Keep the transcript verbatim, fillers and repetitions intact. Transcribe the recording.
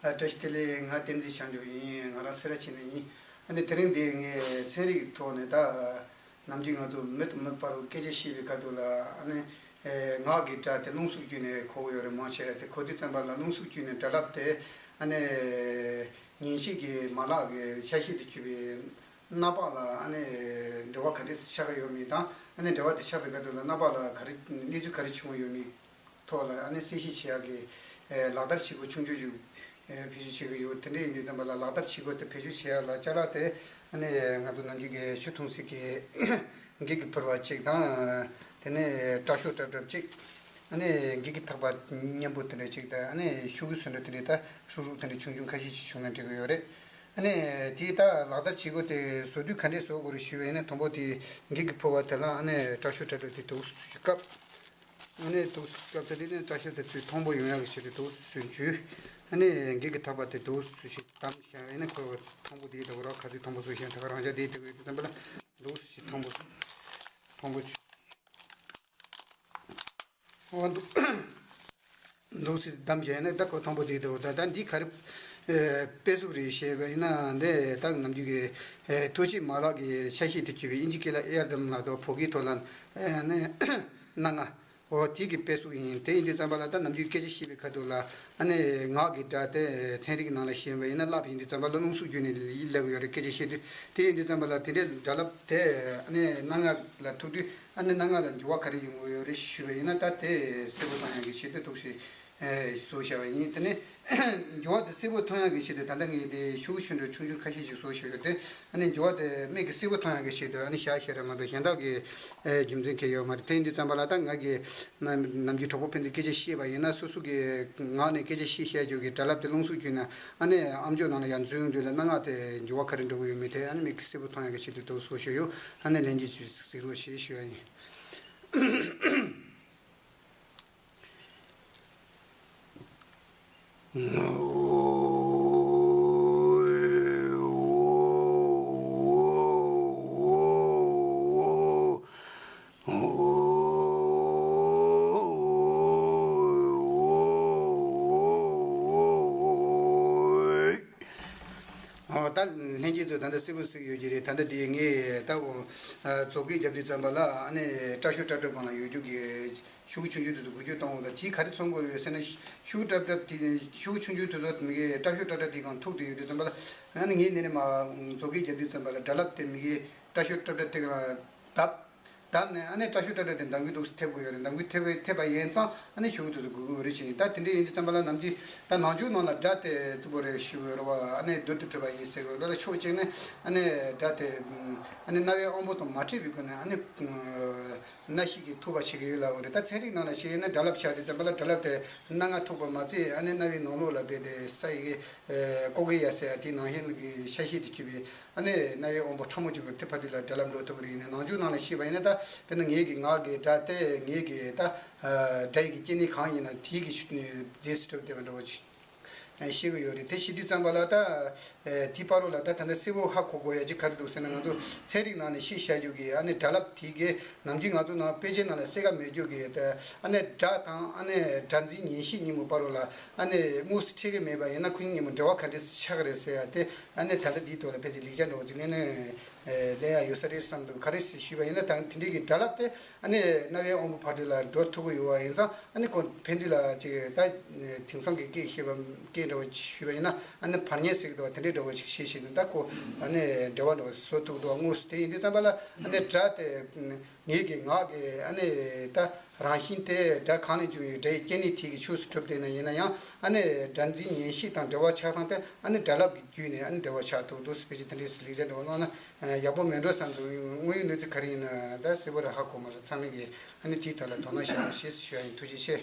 ཨ། བཀྲ་ཤིས་བདེ་ལེགས། ང་བསྟན་འཛིན་བྱང་ཆུབ་ཡིན། ང་རང་སེ་ར་བྱེས་ནས་ཡིན། ཨ་ནི་དེ་རིང་འདི་ངས་ཚན་རིག་ཐོག་ནས་ད་ནམ་རྒྱུན་ང་ཚོ་མི་དང་མི་བར་སྐད་ཆ་བཤད་པའི་ཁ་ཐུག་ལ། ཨ་ནི་ངག་གི་སྒྲ་དེ་རླུང་གསུམ་བརྒྱུད་ནས་གོ་གི་ཡོད་རེད། མང་ཆེ་བ་དེ་གོ་དུས་ཙམ་པ་ལ་རླུང་གསུམ་བརྒྱུད་ནས་སྒྲ་རླབས་དེ། ཨ་ནི་ཉིན་ཞིག་གི་མ་ལག་གི་ཆ་ཤས་དུ་གྱུར་པའི་རྣམ་པ་ལ། ཨ་ནི་འབྲེལ་བ་ག་འདྲས་ཆགས་ཀྱི་ཡོད་མེད་དང་། ཨ་ནི་འབྲེལ་བ་དེ་ཆགས་པའི་ཁ་ཐུག་ལ་རྣམ་པ་ལ་ག་རེ་གནས་ཚུལ་ག་རེ་བྱུང་ཡོད་མེད་ཐོག་ལ། ཨ་ནི་གསལ་བཤད་བྱེད་ཡག་གི་ལག་བསྟར་བྱེད་སྒོ་ཆུང་ཆུང་ཞིག་བེད་སྤྱོད་བྱེད་ཀྱི་ཡོད། དེ་འདྲ་ཡིན་དུས་ཙམ་པ་ལ་ལག་བསྟར་བྱེད་སྒོ་དེ་བེད་སྤྱོད་བྱེད་ཡག་ལ་ཅ་ལག་དེ། ཨ་ནི་ང་ཚོ་ནམ་རྒྱུན་གྱི་ཆུ་འཐུང་སའི་གི་འགྱིག་གི་ཕོར་པ་གཅིག་དང་། དེ་ནས་སྐྲ་ཤོག་སྲབ་སྲབ་གཅིག་ཨ་ནི་འགྱིག་གི་ཐག་པ་མཉམ་པོ་དེ་འདྲ་གཅིག་དང་། ཨ་ནི་ཤོག་གུ་སོ་འདྲ་དེ་འདྲ་ད་ཧྲུག་ཧྲུག་དེ་འདྲ་ཆུང་ཆུང་ཁ་ཤས་ཤིག་བྱུང་ན་འགྲིག་གི་ཡོད་རེད། ཨ་ནི་དེའི་ད་ལག་བསྟར་བྱེད་སྒོ་དེ་བཟོ་དུས་ག་འདྲས་བཟོ་དགོས་རེད་ཞུས་པ་ཡིན་ན། དང་པོ་དེ་འགྱིག་གི་ཕོར་པ་དེ་ལ་ཨ་ནི་སྐྲ་ཤོག་སྲབ་སྲབ་དེ་འདུག་སེ་བཀབ། ཨ་ནི་འདུག་སེ་བཀབ་ཚར་དེ་ནས་སྐྲ་ཤོག་དེ་ཚོས་མཐོན་པོ་ཡོང་ཡག་གི་ཆེད་དུ་འདུག་སེ་འཇུས། ཨ་ནི་འགྱིག་གི་ཐག་པ་དེ་འདུག་སེ་བྱས་བསྡམས་བཞག་ཡིན་ན། ཁོ་མཐོན་པོ་དེ་འདྲ་བོ་ར། ག་ཚོད་མཐོན་པོ་བཟོས་བཞག་ད་ག་རང་འཇགས་དེ་འདྲ་བོ་ཡོད་དུས་ཙམ་པ་ལ་འདུག་སེ་མཐོན་པོ་མཐོན་པོ་བྱས། འོ་འདུག་འདུག་སེ་བསྡམས་བཞག་ཡིན་ན་ད་ཁོ་མཐོན་པོ་དེ་འདྲ་བོ། ད་ད་འདི་ག་རེ་ཨེ་དཔེ་གཟུགས་རེད་ཞེས་པ་ཡིན་ན། འདི་ད་ནམ་རྒྱུན་གྱི་ཨེ་ཐུག་ཆེ་མ་ལག་གི་ཆ་ཤས་དེ་གྱུར་པའི་ཨིན་ཇི་སྐད་ལ་ཨེར་ཌམ་ལབ་དང་། བོད་སྐད་ཐོག་ལ་ཨེ་ནི་སྣ་ལྔ། འོ་དེ་གི་དཔེ་གཟུགས་ཡིན། དེ་ཡིན་དུས་ཙམ་པ་ལ་ད་ནམ་རྒྱུན་སྐད་ཆ་བཤད་པའི་ཁ་ཐུག་ལ། ཨ་ནི་ངག་གི་སྒྲ་དེ་ཚན་རིག་ནང་ལ་བཤད་པ་ཡིན་ན། ཀླད་པ་ཡིན་དུས་ཙམ་པ་ལ་རླུང་གསུམ་བརྒྱུད་ནས་ཡིད་ལ་ཡོད་རེད། སྐད་ཆ་བཤད་དུས། དེ་ཡིན་དུས་ཙམ་པ་ལ་དེ་འདྲའི་སྒྲ་རླབས་དེ་ཨ་ནི་སྣ་ལྔ་ལ་ཐུག་དུས། ཨ་ནི་སྣ་ལྔ་ལ་འགྱུར་བ་ག་རེ་ཡོང་གི་ཡོད་རེད་ཞུས་པ་ཡིན་ན། ད་དེ་གསལ་པོ་མཐོང་ཡག་གི་ཆེད་དུ་འདུག་སེ་ཨེ་བཟོས་བཞག་པ་ཡིན། དེ་ནས་འགྱུར་བ་དེ་གསལ་པོ་མཐོང་ཡག་གི་ཆེད་དུ་ད་ལྟ་ངས་དེ་ཤོག་གུ་ཆུང་ཆུང་ཆུང་ཆུང་ཁ་ཤས་ཤིག་བཟོས་བཞག་ཡོད་དེ། ཨ་ནི་འགྱུར་བ་དེ་མིག་གིས་གསལ་པོ་མཐོང་ཡག་གི་ཆེད་དུ་ཨ་ནི་བཞག་བཞག་རེད་མ་གཏོགས་གཞན་དག་གི་ཨེ་རྒྱུ་མཚན་གང་ཡང་ཡོད་མ་རེད། དེ་ཡིན་དུས་ཙམ་པ་ལ་ད་ང་གིས་ནམ་ནམ་རྒྱུན་གྲོགས་པོ་ཕན་ཚུན་སྐད་ཆ་བཤད་པ་ཡིན་ན། སོ་སོ་གི་ངག་ནས་སྐད་ཆ་བཤད་བཤད་རྒྱུ་གི་སྒྲ་རླབས་དེ་རླུང་གསུམ་བརྒྱུད་ནས་ཨ་ནི་ཨམ་ཅོག་ནང་ལ་ཡར་འཛུལ་ཡོང་དུས་ལ་སྣ་ལྔ་དེ་འགྱུར་བ་ག་རེ་འགྲོ་གི་ཡོད་མེད་དེ་ཨ་ནི་མིག་གིས་གསལ་པོ་མཐོང་ཡག་གི་ཆེད་དུ་འདུག་སེ་བཟོས་བཞག་ཡོད། ཨ་ནི་ལྷན་རྒྱས་ཚོས་གཟིགས་རོགས་ཞེས་ཞུ་ཡ་ཡིན། ཨོ། ད་ལྷན་རྒྱས་ཚོ་ད་ལྟ་གསལ་པོ་གཟིགས་ཡོད་ཀྱི་རེད། ད་ལྟ་དེ་ངས་ད་འོ་མཛོད་དཀྱིལ་རྒྱབ་དུས་ཙམ་པ་ལ་ཨ་ནི་སྐྲ་ཤོག་སྲབ་སྲབ་སྒང་ལ་ཡོད་རྒྱུ་གི་ཤོག་གུ་ཆུང་ཆུང་དེ་ཚོ་འགུལ་སྐྱོད་གཏོང་འོང་། ད་དེས་ག་རེ་མཚོན་གྱི་ཡོད་ཟེར་ན། ཤོག་གུ་སྲབ་སྲབ་དེ། ཤོག་གུ་ཆུང་ཆུང་དེ་ཚོ་མི་གི་སྐྲ་ཤོག་སྲབ་སྲབ་དེ་སྒང་ཐུག་དེ་ཡོད་དུས་ཙམ་པ་ལ། ཨ་ནི་ངས་ནས་ནས་མར་མཛོད་དཀྱིལ་རྒྱབ་དུས་ཙམ་པ་ལ་སྒྲ་རླབས་དེ་མི་གི་སྐྲ་ཤོག་སྲབ་སྲབ་དེ་སྒང་ལ་བརྡབས། བརྡབས་ནས་ཨ་ནི་སྐྲ་ཤོག་སྲབ་སྲབ་དེ་འདམ་གྱི་འདུག་སེ་ཐེབས་ཀྱི་ཡོད་རེད། འདམ་གྱི་ཐེབས་པའི་ཐེབས་པ་ཡིན་ཙང་ཨ་ནི་ཤོག་གུ་དེ་ཚོ་འགུལ་གྱི་ཡོད་རེད་ཅེས་ཡིན། ད་དེ་འདྲ་ཡིན་དུས་ཙམ་པ་ལ་ནམ་རྒྱུན་ད་ནང་ཆོས་ནང་ལ་སྒྲ་དེ་རྩི་པོ་རེད་ཞུ་གི་ཡོད་རེད་བ། ཨ་ནི་རྡུལ་དུ་གྲུབ་པ་ཡིན་ཟེར་གྱི་ཡོད་རེད་ལ། ཕྱོགས་གཅིག་ནས་ཨ་ནི་སྒྲ་དེ་ཨ་ནི་རྣ་བའི་དབང་པོ་དང་མ་འཕྲད་པའི་སྒོ་ནས་ཨ་ནི་སྣ་ཤེས་ཀྱིས་ཐུག་པ་བྱེད་ཀྱི་ཡོད་ལབ་ཀྱི་རེད། ད་ཚན་རིག་ནང་ལ་བཤད་ཡིན་ན་སྒྲ་རླབས་ཆགས་དུས་ཙམ་པ་ལ་སྒྲ་རླབས་དེ་སྣ་ལྔ་ཐུག་པ་མ་ཚད་ཨ་ནི་རྣ་བའི་ནང་ལོགས་ལ་རྦད་དེ་ས་ཡི་གེ་ཀོ་ཀི་ཡ་ཟེར་ཡ་དེའི་ནང་བཞིན་གྱི་ཆ་ཤས་དེ་གྱུར་པའི། ཨ་ནི་རྣ་བའི་དབང་པོ་ཕྲ་མོ་གཅིག་གི་དེ་ཕར་དུས་ལ་སྒྲ་རླབས་འགྲོ་ཐུབ་ཀྱི་རེད། ཡིན་ནའི་ནང་ཆོས་ནང་ལ་བཤད་པ་ཡིན་ན། ད་དཔེར་ན་ངེད་ཀྱི་ངག་གི་སྒྲ་དེ་ངེད་ཀྱི་ད་སྒྲ་ཡི་གི་སྐྱེ་གནས་གང་ཡིན་ན་དེའི་གི་རྗེས་སུ་གྲུབ་བསྡད་པ་འདྲ་བོ་ཅིག་བཤད་ཀྱི་ཡོད་རེད། དེ་བཤད་དུས་ཙམ་པ་ལ་ད་དེའི་བར་དུ་ལ་ད་ད་ལྟ་གསལ་པོ་ཧ་གོ་དགོས་ཡ་ཅིག་ག་རེ་འདུག་ཟེར་ན། ང་ཚོ་ཚན་རིག་ནང་ནས་ཤེས་བྱ་རྒྱུ་གི་ཨ་ནི་སྒྲ་རླབས་དེ་གི་ནམ་རྒྱུན་ང་ཚོ་ནང་དཔེ་ཆའི་ནང་ལ་གསལ་ཁ་མེད་རྒྱུ་གི། ཨ་ནི་སྒྲ་དང་ཨ་ནི་སྒྲ་འཛིན་ཉན་ཤེས་གཉིས་པོ་བར་དུ་ལ་ཨ་ནི་དངོས་སུ་འཕྲད་ཀྱི་མེད་པ་ཡིན་ན་ཁོ་གཉིས་གཉིས་པོ་འབྲེལ་བ་ག་འདྲས་ཆགས་ཀྱི་རེད་ཟེར་ཡ་དེ། ཨ་ནི་ད་ལྟ་འདིའི་ཐོག་ལ་ཕལ་ཆེར་ལེགས་ཆ་འདྲ་བོ་ཅིག་ལེན་ན་ལེན་ཡ་ཡོད་ས་རེད་བསམ་འདུག་ག་རེ་ཞུས་པ་ཡིན་ན། ད་དེ་འདྲའི་གི་སྒྲ་རླབས་དེ་ཨ་ནི་རྣ་བའི་དབང་པོ་བར་དུ་ལ་འགྲོ་ཐུབ་ཀྱི་ཡོད་པ་ཡིན་ཙང་། ཨ་ནི་ཁོ་ཕན་ཚུན་ལ་ཅིག་ད་དེང་སང་གི་སྐད་བཤད་པ་སྐད་འདྲ་བོ་ཞུས་པ་ཡིན་ན། ཨ་ནི་བར་ཉན་ཟེར་གྱི་འདུག་པ། དེ་འདྲའི་འདྲ་བོ་ཅིག་བཤད་བཞིན་དུ་ད་ཁོ་ཨ་ནི་འབྲེལ་བ་འདྲ་བོ་བཟོ་ཐུབ་འདུག་པ། དངོས་སུ་དེ་ཡིན་དུས་ཙམ་པ་ལ་ཨ་ནི་སྒྲ་དེ། ངེད་ཀྱི་ངག་གི་ཨ་ནི་ད་རང་བཞིན་དེ་སྒྲ་གང་ནས་བྱུང་བའི་སྒྲ་ཡི་སྐྱེ་གནས་དེ་གི་ཆོས་སུ་གྲུབ་བསྡད་ན་ཡིན་ན་ཡང་། ཨ་ནི་སྒྲ་འཛིན་ཉན་ཤེས་དང་འབྲེལ་བ་ཆགས་སྟངས་དེ་ཨ་ནི་སྒྲ་རླབས་ཀྱི་བརྒྱུད་ནས་ཨ་ནི་འབྲེལ་བ་ཆགས་ཐུབ་འདུག་ཟེར། ཕལ་ཆེར་དེ་འདྲའི་ལེགས་ཆ་འདྲ་བོ་གནང་ན་ཡག་པོ་མེད་འགྲོ་བསམ་འདུག་དངོས་ཡོད་གནས་ཚུལ་ག་རེ་ཡིན་ན་ད་གསལ་པོ་རེ་ཧ་གོ་མ་སོང་། ཚང་མས་ཀྱིས་ཨ་ནི་དེའི་ཐོག་ལ་དོ་སྣང་བྱེད་རོགས་ཞེས་ཞུ་ཡ་ཡིན། ཐུགས་རྗེ་ཆེ།